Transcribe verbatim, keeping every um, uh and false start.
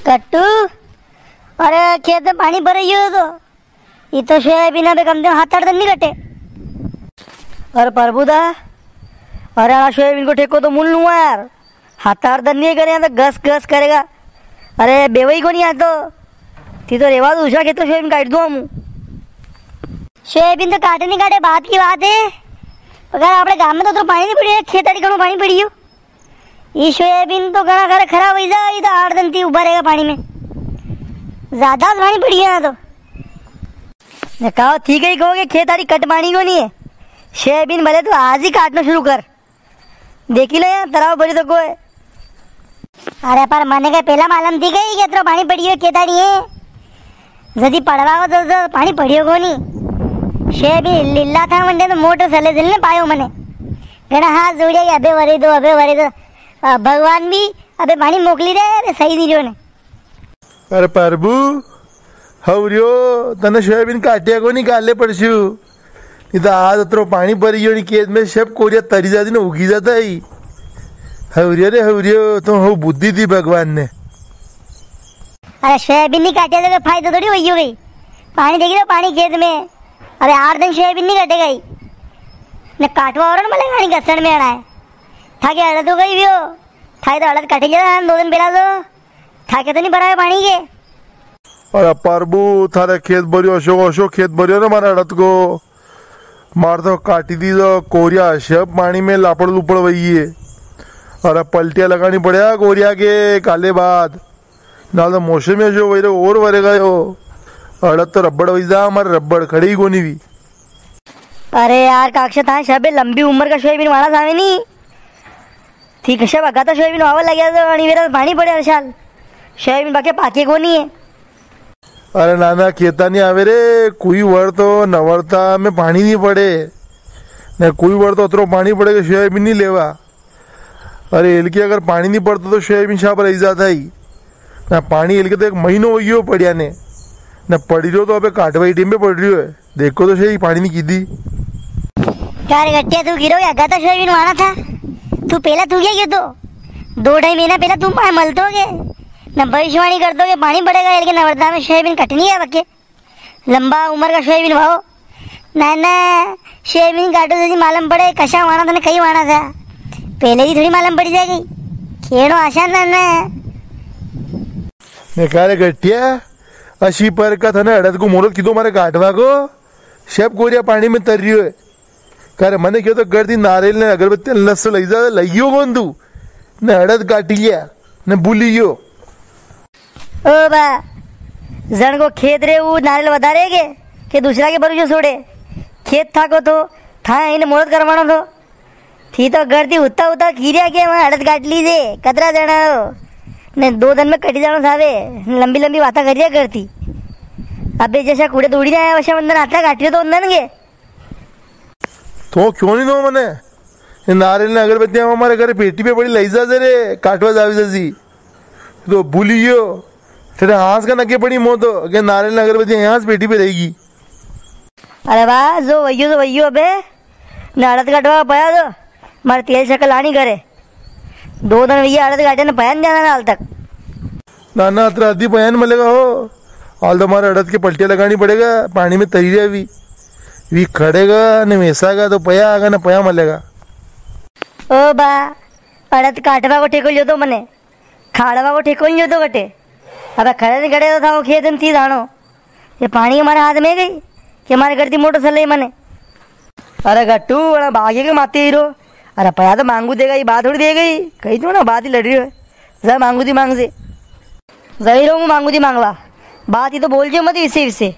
कट्टू, अरे खेत में पाणी भराई गयो तो, ये तो सोयाबीन अबे कम से कम हात आठ दन नी कटे। अरे प्रभु दा, अरे आ सोयाबीन को ठेको तो मूं लूंगा यार, हात आठ दन नी करे, या तो घस घस करेगा। अरे बेवई कोनी आ तो, थी तो रेवा दो, दूसरा खेत को सोयाबीन काट दूं मूं। सोयाबीन तो काटे नी काटे, बात की बात है, पर आपणे गाम में तो उतरो पाणी नी पड़ियो, खेत आड़ी घणो पाणी पड़ियो। ई सोयाबीन तो घणा खरा खराब होई जा, ई तो आठ दन थी उबा रेगा पाणी में। ज्यादा पाणी पड़ी गया ना तो। ने कहो, ठीक है, कहो के खेत आड़ी कट पाणी कोनी है। सोयाबीन भले तू आज ही काटनो शुरू कर। देखी ले यार, तराव भरी तो कोई। अरे पर मने के पेला मालूम थी गई के इतरो पाणी पड़ी गयो खेत आड़ी है। जदी पड़वा को तो, तो पाणी पड़ियो कोनी। सोयाबीन लीला था वंडे तो मोटर सले दिल ने पायो मने। घणा हाथ जोड़िया के अबे वरी दो, अबे वरी दो। अ, भगवान भी अबे पाणी मोकली रे, अबे सही नी जो ने। अरे प्रभु, हवरियो, तने सोयाबीन काटिया कोनी काले परसू? नी तो आज अतरो पाणी भरी गयो नी खेत में, सब कोरिया तरी जाती ने उगी जाता ही। हवरियो रे हवरियो, तो हो बुद्धि दी भगवान ने। अरे सोयाबीन नी काटिया तो कोई फायदा थोड़ी होई गई। पाणी देखी लो, पाणी खेत में। अबे आठ दन सोयाबीन नी कटेगा ही। ने काटवा और मले पाणी घसण में आना है। थाके अड़द तो गई भी हो। थाई तो अड़द कटे गया दो दन पेला तो। थाके तो नी भरायो पाणी के। अरे प्रभु, थारे खेत भरियो, अशो, अशो खेत भरियो ना मारा अड़द को। मार तो काटी दी तो कोरिया सब पाणी में लापड़ लुपड़ वही है। अरे पलटिया लगानी पड़ेगा कोरिया के काले बाद। नाल तो मौसम ही जो वही और वरेगा यो। अड़द तो रबड़ वही जा, मारे रबड़ खड़ी ही कोनी भी। अरे यार काक्षा, थां सबे लंबी उम्र का सोयाबीन वाला सावे नी। थी कशा बगाता सोयाबीन वावा लग्या तो अणी वेरा पाणी पड़े हर साल। सोयाबीन बाके पाके कोनी है। अरे नाना, केता नी आवे रे, कोई वर तो नवरता में पाणी नी पड़े, ने कोई वर तो अतरो पाणी पड़े के सोयाबीन नी लेवा। अरे एलके अगर पाणी नी पड़तो तो सोयाबीन छाप रही जाता ही। ना पाणी एलके तो एक महीनो हो गयो पड़िया ने, ना पड़ी रह्यो तो अबे काटवाई टीम पे पड़ रह्यो है। देखो तो सही, पाणी नी कीधी। का रे गट्टिया, तू गिरो या गता सोयाबीन वाना था? तू पेला तू क्या क्यों तो? दो ढाई महीना पेला तू माय मलतो के? ना भविष्यवाणी करतो के पाणी पड़ेगा, लेकिन नवरता में सोयाबीन कटनी है बके। लंबा उम्र का सोयाबीन वाओ। ना, ना, सोयाबीन काटो जदी मालूम पड़े, कशा वाना था ने कई वाना था। पेला ही थोड़ी मालूम पड़ी जाएगी। खेड़ो आसान ना, ना। ने का रे गट्टिया, अशी पर का थने अड़द को मोरत कीधो मारे काटवा को? सब कोरिया पाणी में तर रियो है। का रे मने क्यों तो कर दी नारेल ने अगरबत्ती ने लस्सो लई जा, लइयो कोनी तू? ने अड़द काटी लिया, ने भूली गयो। ओ बा, जण को खेत रे ऊ नारेल वधारे के, के दूसरा के भरोसे छोड़े? खेत थाको तो, थाए इने मोरत करवाणो तो। थी तो घर थी उता उता खीरिया के वां अड़द काट लीजे, कतरा जणा हो। ने दो दन में कटी जाणो सावे, लंबी लंबी वाता करिया करती। अबे जैसा कूड़े दौड़ी ने आया, वैसा बंदन आता काटियो तो उंदन के। तो क्यों नी दो मने? ये नारियल ने अगरबत्तियां हमारे घरे पेटी पे पड़ी, लई जा जे रे, काटवा जावी जसी। तो भूली गयो। तेरे हाथ का नके पड़ी मो तो, के नारियल ने अगरबत्तियां यहाँ से पेटी पे रहेगी। अरे वाह, जो वैयो तो वैयो अबे। ने अड़द काटवा पया तो, मारे तेल शक्कर लानी घरे। दो दन वैया अड़द काटे ने पया नी जाना हाल तक। ना, ना, अतरा आदि पया नी मलेगा हो। हाल तो मारे अड़द के पलटिया लगानी पड़ेगा, पाणी में तरी रिया वी। वी खड़ेगा, ने वेसागा तो पया आगा, ने पया मलेगा। ओ बा, अड़द काटवा को ठेको लियो तो मने। खाड़वा को ठेको नी होतो कटे। अबे खड़े नी खड़े तो था वो खेत में थी जाणो। ये पाणी हमारे हाथ में गई कि हमारे घर थी मोटर चले मने। अरे गट्टू, वणा बागे के माते हीरो। अरे पया तो मांगू देगा, ये बात थोड़ी दे गई। कही तू ना बात ही लड़ रही हो। जा मांगू दी मांग से। जा ही रहो, मैं मांगू दी मांगवा। बात ही तो बोल जो मत इसे, इसे।